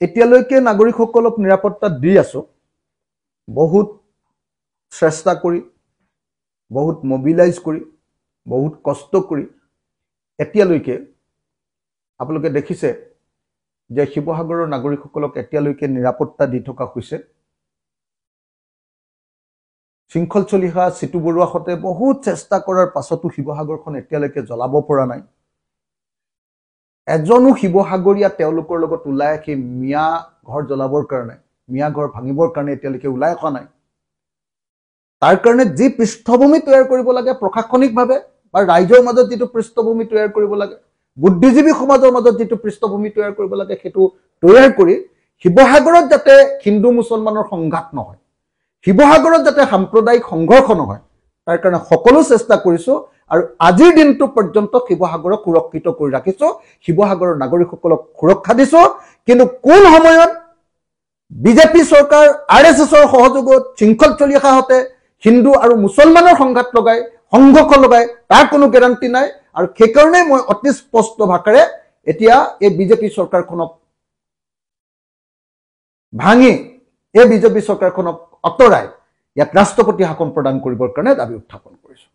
এতিয়ালৈকে নাগৰিকসকলক নিৰাপত্তা দি আছো, বহুত চেষ্টা কৰি, বহুত মবিলাইজ কৰি, বহুত কষ্ট কৰি। এতিয়ালৈকে আপোনালোকে দেখিছে যে শিৱসাগৰৰ নাগৰিকসকলক এতিয়ালৈকে নিৰাপত্তা দি থকা হৈছে। শৃংখল চলিহা, চিতু বৰুৱাহঁতে বহুত চেষ্টা কৰাৰ পাছতো শিৱসাগৰখন এতিয়ালৈকে জ্বলাব পৰা নাই। এজনো শিৱসাগৰীয়া তেওঁলোকৰ লগত ওলাই আহি মিয়া ঘৰ জ্বলাবৰ কাৰণে, মিয়া ঘৰ ভাঙিবৰ কাৰণে এতিয়ালৈকে ওলাই অহা নাই। তাৰ কাৰণে যি পৃষ্ঠভূমি তৈয়াৰ কৰিব লাগে প্ৰশাসনিকভাৱে বা ৰাইজৰ মাজত যিটো পৃষ্ঠভূমি তৈয়াৰ কৰিব লাগে, বুদ্ধিজীৱী সমাজৰ মাজত যিটো পৃষ্ঠভূমি তৈয়াৰ কৰিব লাগে, সেইটো তৈয়াৰ কৰি শিৱসাগৰত যাতে হিন্দু মুছলমানৰ সংঘাত নহয়, শিৱসাগৰত যাতে সাম্প্ৰদায়িক সংঘৰ্ষ নহয়, তাৰ কাৰণে সকলো চেষ্টা কৰিছো। আৰু আজিৰ দিনটো পৰ্যন্ত শিৱসাগৰক সুৰক্ষিত কৰি ৰাখিছো, শিৱসাগৰৰ নাগৰিকসকলক সুৰক্ষা দিছো। কিন্তু কোন সময়ত বিজেপি চৰকাৰ আৰ এছ এছৰ সহযোগত শৃংখল চলিহাহঁতে হিন্দু আৰু মুছলমানৰ সংঘাত লগাই, সংঘৰ্ষ লগাই, তাৰ কোনো গেৰাণ্টি নাই। আৰু সেইকাৰণে মই অতি স্পষ্ট ভাষাৰে এতিয়া এই বিজেপি চৰকাৰখনক ভাঙি, এই বিজেপি চৰকাৰখনক আঁতৰাই ইয়াত ৰাষ্ট্ৰপতি শাসন প্ৰদান কৰিবৰ কাৰণে দাবী উত্থাপন কৰিছো।